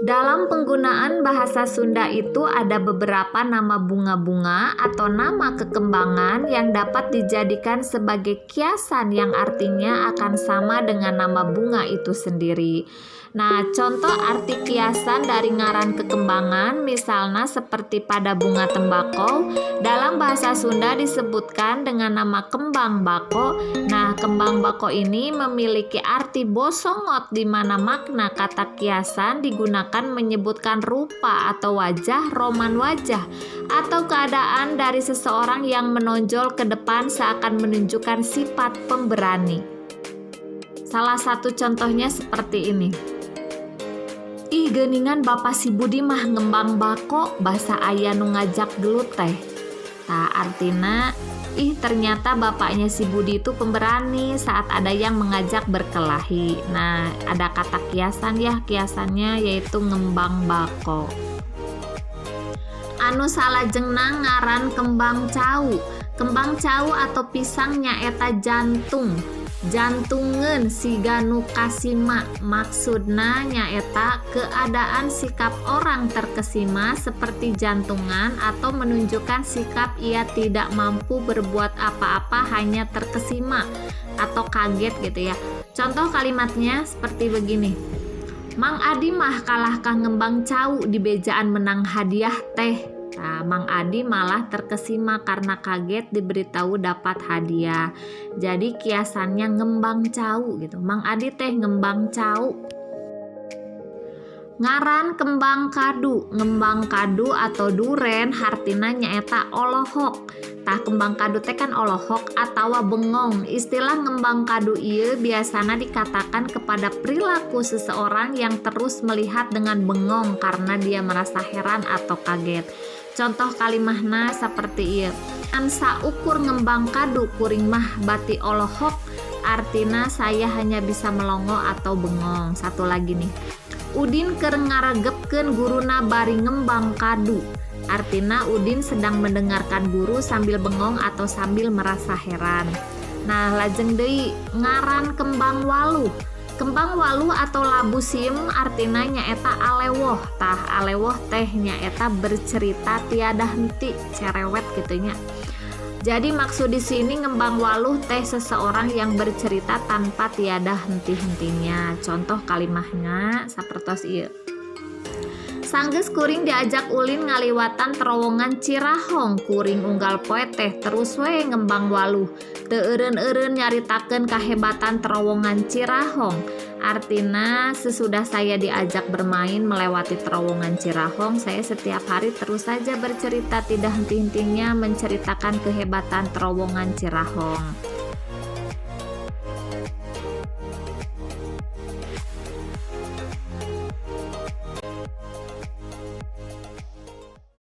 Dalam penggunaan bahasa Sunda itu ada beberapa nama bunga-bunga atau nama kekembangan yang dapat dijadikan sebagai kiasan yang artinya akan sama dengan nama bunga itu sendiri. Nah, contoh arti kiasan dari ngaran kekembangan misalnya seperti pada bunga tembakau, dalam bahasa Sunda disebutkan dengan nama kembang bako. Nah, kembang bako ini memiliki arti bosongot di mana makna kata kiasan digunakan menyebutkan rupa atau wajah, roman wajah, atau keadaan dari seseorang yang menonjol ke depan seakan menunjukkan sifat pemberani. Salah satu contohnya seperti ini. Ih, geuningan Bapak si Budi mah ngembang bako basa aya nu ngajak gelut teh. Tah, artina ih, ternyata bapaknya si Budi itu pemberani saat ada yang mengajak berkelahi. Nah, ada kata kiasan ya, kiasannya yaitu ngembang bako. Anu salajengna ngaran kembang cau. Kembang cau atau pisang nyaeta jantung. Jantungeun siga nu kasima, maksudna nyaeta keadaan sikap orang terkesima seperti jantungan atau menunjukkan sikap ia tidak mampu berbuat apa-apa, hanya terkesima atau kaget gitu ya. Contoh kalimatnya seperti begini. Mang Adi mah kalahkah ngembang cau dibejaan menang hadiah teh. Nah, Mang Adi malah terkesima karena kaget diberitahu dapat hadiah. Jadi kiasannya ngembang cau gitu. Mang Adi teh ngembang cau. Ngaran kembang kadu, ngembang kadu atau duren hartina nyaeta olohok. Tah, kembang kadu teh kan olohok atau bengong. Istilah ngembang kadu ieu biasana dikatakan kepada perilaku seseorang yang terus melihat dengan bengong karena dia merasa heran atau kaget. Contoh kalimahna seperti ieu. Ngan saukur ngembang kadu kuring mah bati olohok. Artina saya hanya bisa melongo atau bengong. Satu lagi nih. Udin keur ngaregepkeun guruna bari ngembang kadu. Artina Udin sedang mendengarkan guru sambil bengong atau sambil merasa heran. Nah, lajeng deui ngaran kembang waluh. Kembang waluh atau labu siem artina nyaeta alewoh. Tah, alewoh teh nyaeta bercerita tiada henti, cerewet gitu nya. Jadi maksud di sini ngembang waluh teh seseorang yang bercerita tanpa tiada henti-hentinya. Contoh kalimahnya sapertos ieu. Sanggeus kuring diajak ulin ngaliwatan terowongan Cirahong, kuring unggal poe teh terus we ngembang waluh. Teu eureun-eureun nyaritakeun kahebatan terowongan Cirahong. Artina sesudah saya diajak bermain melewati terowongan Cirahong, saya setiap hari terus saja bercerita, tidak henti-hentinya menceritakan kehebatan terowongan Cirahong.